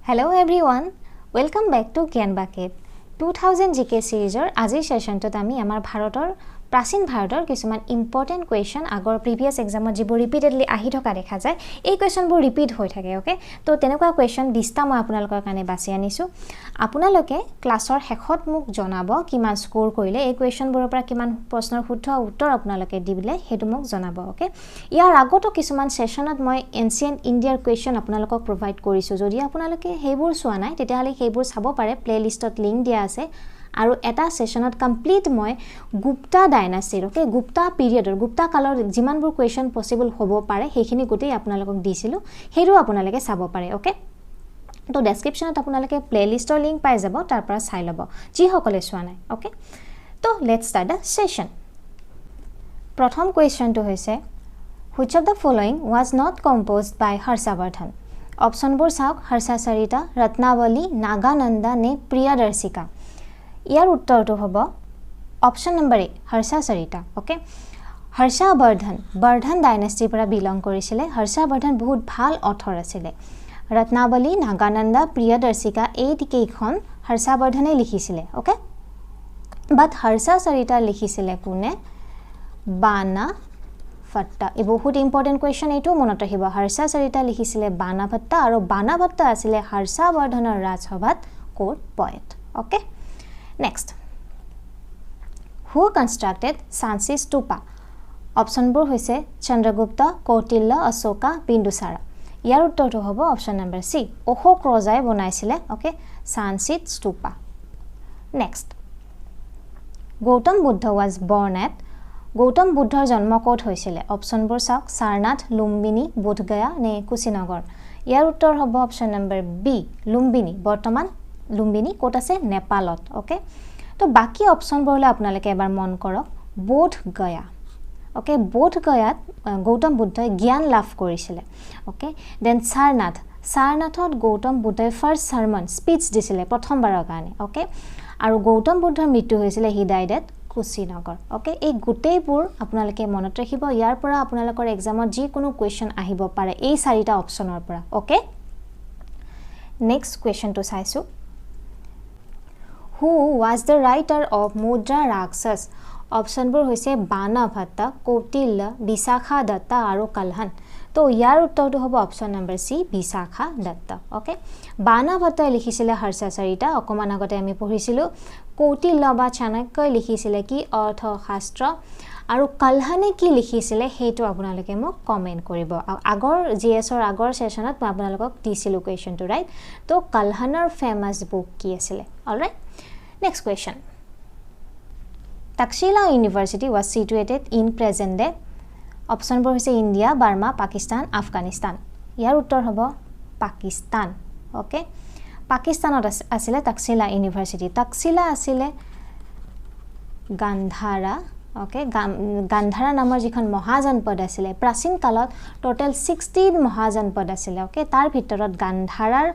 Hello everyone, welcome back to Gyan Bucket. 2000 GK চিৰিজৰ আজিৰ ছেশ্যনটোত আমি আমাৰ ভাৰতৰ, প্ৰাচীন ভাৰতৰ কিছুমান ইম্পৰ্টেণ্ট কুৱেশ্যন, আগৰ প্ৰিভিয়াছ এক্সামত যিবোৰ ৰিপিটেডলি আহি থকা দেখা যায়, এই কুৱেশ্যনবোৰ ৰিপিট হৈ থাকে, অ'কে? তো তেনেকুৱা কুৱেশ্যন 20টা মই আপোনালোকৰ কাৰণে বাছি আনিছোঁ। আপোনালোকে ক্লাছৰ শেষত মোক জনাব কিমান স্ক'ৰ কৰিলে, এই কুৱেশ্যনবোৰৰ পৰা কিমান প্ৰশ্নৰ শুদ্ধ উত্তৰ আপোনালোকে দিলে, সেইটো মোক জনাব, অ'কে? ইয়াৰ আগতো কিছুমান ছেশ্যনত মই এনচিয়েণ্ট ইণ্ডিয়াৰ কুৱেশ্যন আপোনালোকক প্ৰভাইড কৰিছোঁ। যদি আপোনালোকে সেইবোৰ চোৱা নাই, তেতিয়াহ'লে সেইবোৰ চাব পাৰে, প্লে' লিষ্টত লিংক দিয়া আছে। আৰু এটা ছেশ্যনত কমপ্লিট মই গুপ্তা ডাইনাষ্টিৰ, অ'কে, গুপ্তা পিৰিয়ডৰ, গুপ্তা কালৰ যিমানবোৰ কুৱেশ্যন পচিবল হ'ব পাৰে, সেইখিনি গোটেই আপোনালোকক দিছিলোঁ। সেইটো আপোনালোকে চাব পাৰে, অ'কে? তো ডেছক্ৰিপশ্যনত আপোনালোকে প্লে' লিষ্টৰ লিংক পাই যাব, তাৰ পৰা চাই ল'ব যিসকলে চোৱা নাই, অ'কে? তো let's start the session. প্ৰথম কুৱেশ্যনটো হৈছে, which of the following was not composed by Harshavardhan? অপশ্যনবোৰ চাওক, হৰ্ষাচৰিতা, ৰত্নাৱলী, নাগানন্দা নে প্ৰিয়দৰ্শিকা। ইয়াৰ উত্তৰটো হ'ব অপশ্যন নম্বৰ এ, হৰ্ষাচৰিতা, অ'কে? হৰ্ষাবৰ্ধন বৰ্ধন ডাইনেষ্টিৰ পৰা বিলং কৰিছিলে। হৰ্ষাবৰ্ধন বহুত ভাল অথৰ আছিলে। ৰত্নাৱলী, নাগানন্দা, প্ৰিয়দৰ্শিকা এই কেইখন হৰ্ষাবৰ্ধনে লিখিছিলে, অ'কে? বাট হৰ্ষাচৰিতা লিখিছিলে কোনে? বানা ভট্টা। এই বহুত ইম্পৰ্টেণ্ট কুৱেশ্যন, এইটোও মনত ৰাখিব। হৰ্ষাচৰিতা লিখিছিলে বানাভট্টা আৰু বানাভট্টা আছিলে হৰ্ষাবৰ্ধনৰ ৰাজসভাত court poet, okay? Next, who constructed Sanchi Stupa? অপশ্যনবোৰ হৈছে চন্দ্ৰগুপ্ত, কৌটিল্য, অশোকা, বিন্দুসাৰা। ইয়াৰ উত্তৰটো হ'ব অপশ্যন নম্বৰ চি, অশোক ৰজাই বনাইছিলে, okay, সাঞ্চিত stupa. Next, Gautam Buddha was born at? Gautam বুদ্ধৰ জন্ম ক'ত হৈছিলে? অপশ্যনবোৰ চাওক, সাৰনাথ, লুম্বিনী, বোধগয়া নে কুশীনগৰ। ইয়াৰ উত্তৰ হ'ব অপশ্যন নম্বৰ বি, লুম্বিনী। বৰ্তমান লুম্বিনী ক'ত আছে? নেপালত, অ'কে? তো বাকী অপশ্যনবোৰলৈ আপোনালোকে এবাৰ মন কৰক। বোধগয়া, অ'কে, বোধগয়াত গৌতম বুদ্ধই জ্ঞান লাভ কৰিছিলে, অ'কে? Then Sarnath, সাৰনাথত গৌতম বুদ্ধই ফাৰ্ষ্ট চাৰ্মন, স্পীচ দিছিলে প্ৰথমবাৰৰ কাৰণে, অ'কে? আৰু গৌতম বুদ্ধৰ মৃত্যু হৈছিলে, he died at Kushinagar, okay? এই গোটেইবোৰ আপোনালোকে মনত ৰাখিব। ইয়াৰ পৰা আপোনালোকৰ এক্সামত যিকোনো কুৱেশ্যন আহিব পাৰে এই চাৰিটা অপশ্যনৰ পৰা, অ'কে? নেক্সট কুৱেশ্যনটো চাইছোঁ। Who was the writer of Mudra Rakshas? অপশ্যনবোৰ হৈছে বাণভট্ট, কৌটিল্য, বিশাখা দত্ত আৰু কলহন। তো ইয়াৰ উত্তৰটো হ'ব option number C, Bishakha Dutta, okay? বাণভট্টই লিখিছিলে হৰ্ষচৰিতা, অকণমান আগতে আমি পঢ়িছিলোঁ। কৌটিল্য বা চাণক্যই লিখিছিলে কি? অৰ্থশাস্ত্ৰ। আৰু কলহনে কি লিখিছিলে, সেইটো আপোনালোকে মোক কমেণ্ট কৰিব। আগৰ জিএছৰ আগৰ ছেশ্যনত মই আপোনালোকক দিছিলোঁ কুৱেশ্যনটো, ৰাইট? তো কলহনৰ ফেমাছ বুক কি আছিলে? All right, next question. Taxila University was situated in present day? অপশ্যনবোৰ হৈছে ইণ্ডিয়া, বাৰ্মা, পাকিস্তান, আফগানিস্তান। ইয়াৰ উত্তৰ হ'ব পাকিস্তান, অ'কে? পাকিস্তানত আছিলে তাক্সিলা ইউনিভাৰ্চিটি। তাক্সিলা আছিলে গান্ধাৰা, অ'কে? গান্ধাৰা নামৰ যিখন মহাজনপদ আছিলে প্ৰাচীন কালত, ট'টেল 16 মহাজনপদ আছিলে, অ'কে? তাৰ ভিতৰত গান্ধাৰাৰ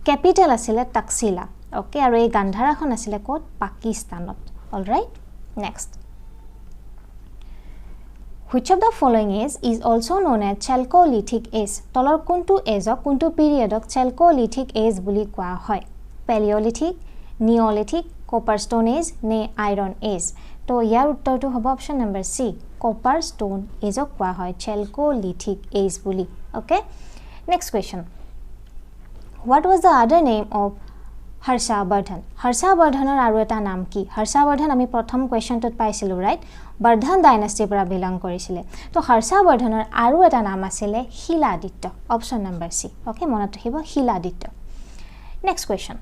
কেপিটেল আছিলে তাক্সিলা, অ'কে? আৰু এই গান্ধাৰাখন আছিলে ক'ত? পাকিস্তানত। All right, next, which of the following age is also known as Chalcolithic age? তলৰ কোনটো এজক, কোনটো পিৰিয়ডক চেলকলিথিক এজ বুলি কোৱা হয়? Palaeolithic, Neolithic, copper stone age নে আইৰণ এজ? তো ইয়াৰ উত্তৰটো হ'ব option number C, copper stone এজক কোৱা হয় চেলকলিথিক এজ বুলি, okay? Next question, what was the other name of Harshavardhan? হৰ্ষাবৰ্ধনৰ আৰু এটা নাম কি? হৰ্ষাবৰ্ধন আমি প্ৰথম কুৱেশ্যনটোত পাইছিলোঁ, ৰাইট? বৰ্ধন ডাইনাষ্টিৰ পৰা বিলং কৰিছিলে। তো হৰ্ষাবৰ্ধনৰ আৰু এটা নাম আছিলে Shiladitya, option number C, okay? মনত ৰাখিব, Shiladitya. Next question,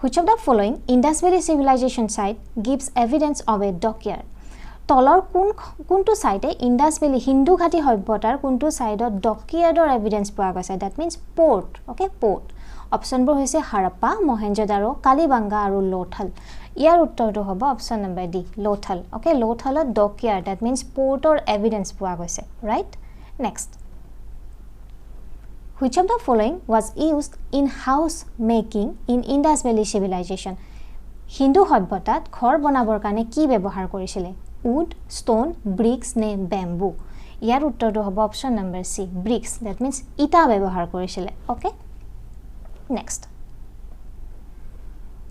which of the following Indus Valley Civilization site gives evidence of a dockyard? তলৰ কোনটো ছাইটে, ইণ্ডাছ ভেলী, সিন্ধু ঘাটি সভ্যতাৰ কোনটো ছাইডত ডকয়াৰ্ডৰ এভিডেঞ্চ পোৱা গৈছে? That means port, okay, port. অপশ্যনবোৰ হৈছে হাৰপ্পা, মহেঞ্জোদাৰো, কালিবাংগা আৰু লোথাল। ইয়াৰ উত্তৰটো হ'ব option number D, Lothal, okay? লোথালত ডকয়াৰ্ড, that means পৰ্টৰ evidence পোৱা গৈছে, right? Next, which of the following was used in house making in Indus Valley Civilization? Sindhu সভ্যতাত ঘৰ বনাবৰ কাৰণে কি ব্যৱহাৰ কৰিছিলে? উড, ষ্ট'ন, ব্ৰিক্স নে বেম্বু? ইয়াৰ উত্তৰটো হ'ব option number C, bricks, that means ইটা ব্যৱহাৰ কৰিছিলে, okay? Next,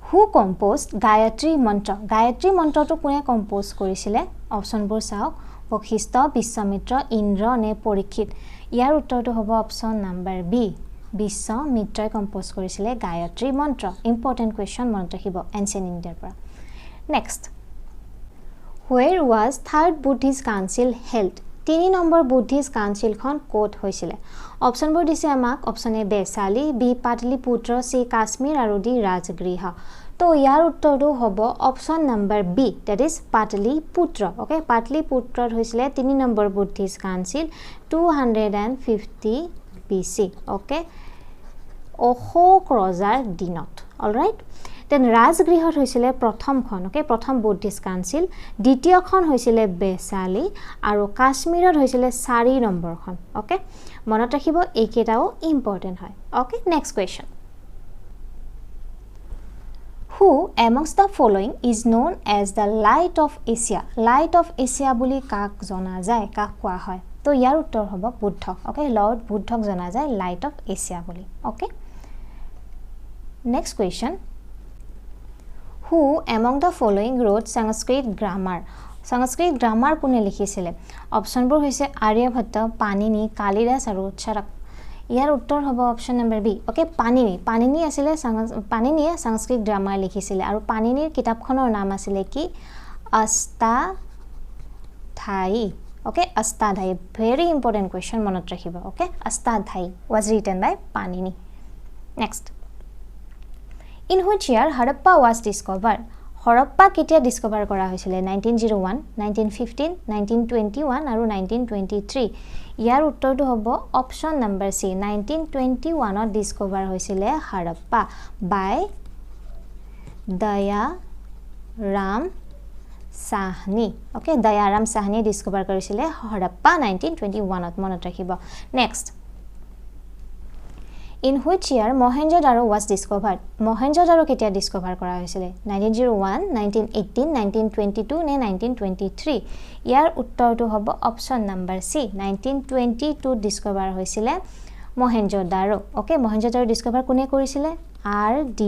who compose Gayatri Mantra? Gayatri মন্ত্ৰটো কোনে কম্প'জ কৰিছিলে? অপশ্যনবোৰ চাওক, বশিষ্ঠ, বিশ্বামিত্ৰ, ইন্দ্ৰ নে পৰীক্ষিত? ইয়াৰ উত্তৰটো হ'ব অপশ্যন নাম্বাৰ বি, বিশ্বামিত্ৰই কম্প'জ কৰিছিলে গায়ত্ৰী মন্ত্ৰ। ইম্পৰ্টেণ্ট কুৱেশ্যন, মনত ৰাখিব, এনচিয়েণ্ট ইণ্ডিয়াৰ পৰা। Next, where was third Buddhist council held? 3 number Buddhist কাউন্সিলখন ক'ত হৈছিলে? অপশ্যনবোৰ দিছে আমাক, option A Vaishali, B Pataliputra, C Kashmir আৰু ডি ৰাজগৃহ। তো ইয়াৰ উত্তৰটো হ'ব option number B, that is Pataliputra. Okay, পাটলিপুত্ৰত হৈছিলে 3 number Buddhist council 250 BC। Okay, Ashoka ৰজাৰ দিনত। অলৰাইট, then ৰাজগৃহত হৈছিলে প্ৰথমখন, অ'কে, প্ৰথম বুদ্ধিষ্ট কাউন্সিল। দ্বিতীয়খন হৈছিলে বেচালি আৰু কাশ্মীৰত হৈছিলে 4 নম্বৰখন। অ'কে, মনত ৰাখিব এইকেইটাও ইম্পৰ্টেণ্ট হয়। Okay, next question, who amongst the following is known as the light of Asia? Light of Asia বুলি কাক জনা যায়, কাক কোৱা হয়? তো ইয়াৰ উত্তৰ হ'ব বুদ্ধ। অ'কে, লৰ্ড বুদ্ধক জনা যায় লাইট অফ এছিয়া বুলি। Okay, next question, who among the following wrote Sanskrit grammar? Sanskrit grammar কোনে লিখিছিলে? অপশ্যনবোৰ হৈছে আৰ্যভট্ট, পাণিনি, কালিদাস আৰু চৰক। ইয়াৰ উত্তৰ হ'ব option number B. Okay, Panini. Panini আছিলে, পাণিনিয়ে সংস্কৃত গ্ৰামাৰ লিখিছিলে আৰু পাণিনিৰ কিতাপখনৰ নাম আছিলে কি? Ashtadhyayi. Okay, Ashtadhyayi, very important question, মনত ৰাখিব। Okay, Ashtadhyayi was written by Panini. Next, in which year Harappa was discover? Harappa কেতিয়া ডিছকভাৰ কৰা হৈছিলে? 1901, 1915, 1921 আৰু 1923। ইয়াৰ উত্তৰটো হ'ব অপশ্যন নম্বৰ চি, 1921ত ডিছকভাৰ হৈছিলে Harappa by Dayaram Sahni. Okay, Dayaram চাহনীয়ে discover কৰিছিলে হৰপ্পা 1921ত, মনত ৰাখিব। Next, in which year Mohenjodaro was discovered? Mohenjodaro কেতিয়া ডিছকভাৰ কৰা হৈছিলে? 1901, 1918, 1922 নে 1923? ইয়াৰ উত্তৰটো হ'ব অপশ্যন নম্বৰ চি, 1922ত ডিছকভাৰ হৈছিলে মহেঞ্জোদাৰো। অ'কে, মহেঞ্জোদাৰো ডিছকভাৰ কোনে কৰিছিলে? R D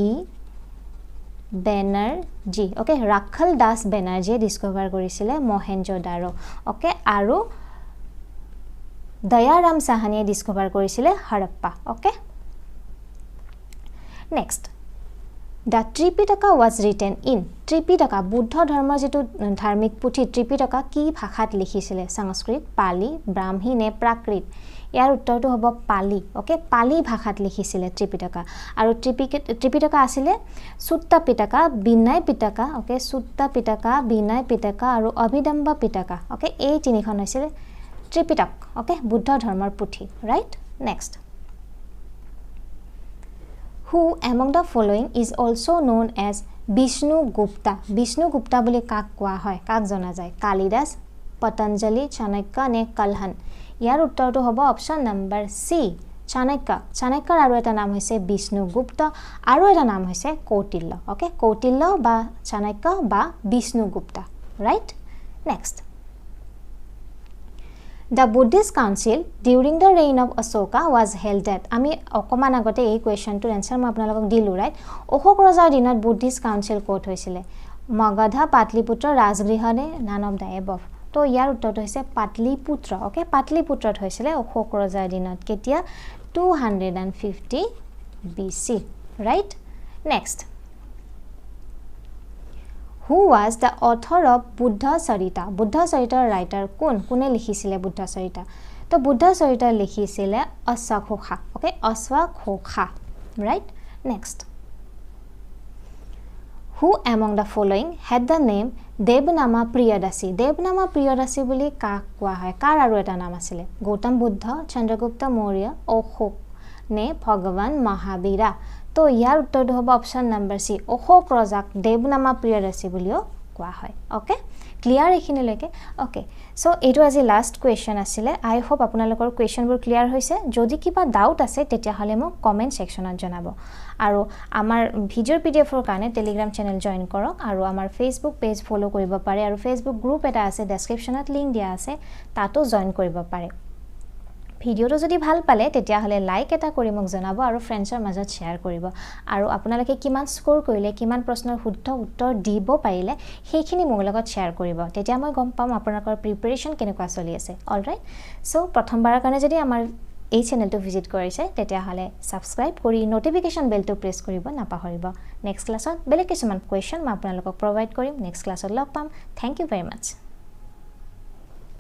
Banerjee. Okay, Rakhal Das বেনাৰ্জীয়ে discover কৰিছিলে মহেঞ্জোদাৰো। অ'কে, আৰু দয়াৰাম চাহানীয়ে ডিছকভাৰ কৰিছিলে Harappa. Okay, next, the Tripitaka was written in? Tripitaka, Buddha ধৰ্মৰ যিটো ধাৰ্মিক পুথি ত্ৰিপিটকা কি ভাষাত লিখিছিলে? সংস্কৃত, পালি, ব্ৰাহ্মী নে প্ৰাকৃত? ইয়াৰ উত্তৰটো হ'ব পালি। অ'কে, পালি ভাষাত লিখিছিলে ত্ৰিপিটকা। আৰু ত্ৰিপিটকা আছিলে সুত্তা পিটকা, বিনয় পিটকা, অ'কে, সুত্তা পিটকা, বিনয় পিটকা আৰু অভিদম্ব পিটকা। অ'কে, এই তিনিখন হৈছিলে ত্ৰিপিটক। অ'কে, বুদ্ধ ধৰ্মৰ পুথি, right. Next, who among the following is also known as Vishnu Gupta? Vishnu Gupta বুলি কাক কোৱা হয়, কাক জনা যায়? কালিদাস, পতঞ্জলি, চাণক্য নে কলহন? ইয়াৰ উত্তৰটো হ'ব অপশ্যন নম্বৰ চি, চাণক্য। চাণক্যৰ আৰু এটা নাম হৈছে বিষ্ণুগুপ্ত আৰু এটা নাম হৈছে কৌটিল্য। অ'কে, কৌটিল্য বা চাণক্য বা Vishnugupta, right. Next, the Buddhist council during the reign of Ashoka was held at? আমি অকণমান আগতে এই কুৱেশ্যনটোৰ এনচাৰ মই আপোনালোকক দিলোঁ, ৰাইট। অশোক ৰজাৰ দিনত বুদ্ধিষ্ট কাউন্সিল ক'ত হৈছিলে? মগধা, পাটলিপুত্ৰ, ৰাজগৃহ নে নান অফ the above? তো ইয়াৰ উত্তৰটো হৈছে পাটলিপুত্ৰ। অ'কে, পাটলিপুত্ৰত হৈছিলে অশোক ৰজাৰ দিনত, কেতিয়া? 250 BC, right. Next, who was the author of Buddha Charita? Buddha চৰিতাৰ writer কোন, কোনে লিখিছিলে বুদ্ধ চৰিতা? তো বুদ্ধ চৰিতা লিখিছিলে Ashvaghosha. Okay, Ashvaghosha, right. Next, who among the following had the name Devanama Priyadasi? Devanama Priyadasi বুলি কাক কোৱা হয়, কাৰ আৰু এটা নাম আছিলে? গৌতম বুদ্ধ, চন্দ্ৰগুপ্ত মৌৰ্য, অশোক নে ভগৱান মহাবীৰা? তো ইয়াৰ উত্তৰটো হ'ব অপশ্যন নম্বৰ চি, অশোক ৰজাক দেৱনামা প্ৰিয়দাসী বুলিও কোৱা হয়। অ'কে, ক্লিয়াৰ এইখিনিলৈকে? অ'কে, চ' এইটো আজি লাষ্ট কুৱেশ্যন আছিলে। আই হোপ আপোনালোকৰ কুৱেশ্যনবোৰ ক্লিয়াৰ হৈছে। যদি কিবা ডাউট আছে তেতিয়াহ'লে মোক কমেণ্ট ছেকশ্যনত জনাব। আৰু আমাৰ ভিডিঅ'ৰ PDF-ৰ কাৰণে টেলিগ্ৰাম চেনেল জইন কৰক আৰু আমাৰ ফেচবুক পেজ ফ'ল' কৰিব পাৰে আৰু ফেচবুক গ্ৰুপ এটা আছে, ডেছক্ৰিপশ্যনত লিংক দিয়া আছে, তাতো জইন কৰিব পাৰে। ভিডিঅ'টো যদি ভাল পালে, তেতিয়াহ'লে লাইক এটা কৰি মোক জনাব আৰু ফ্ৰেণ্ডছৰ মাজত শ্বেয়াৰ কৰিব। আৰু আপোনালোকে কিমান স্ক'ৰ কৰিলে, কিমান প্ৰশ্নৰ শুদ্ধ উত্তৰ দিব পাৰিলে, সেইখিনি মোৰ লগত শ্বেয়াৰ কৰিব। তেতিয়া মই গম পাম আপোনালোকৰ প্ৰিপেৰেশ্যন কেনেকুৱা চলি আছে। অল ৰাইট, চ' প্ৰথমবাৰৰ কাৰণে যদি আমাৰ এই চেনেলটো ভিজিট কৰিছে, তেতিয়াহ'লে ছাবস্ক্ৰাইব কৰি ন'টিফিকেশ্যন বেলটো প্ৰেছ কৰিব নাপাহৰিব। নেক্সট ক্লাছত বেলেগ কিছুমান কুৱেশ্যন মই আপোনালোকক প্ৰভাইড কৰিম। নেক্সট ক্লাছত লগ পাম। Thank you very much.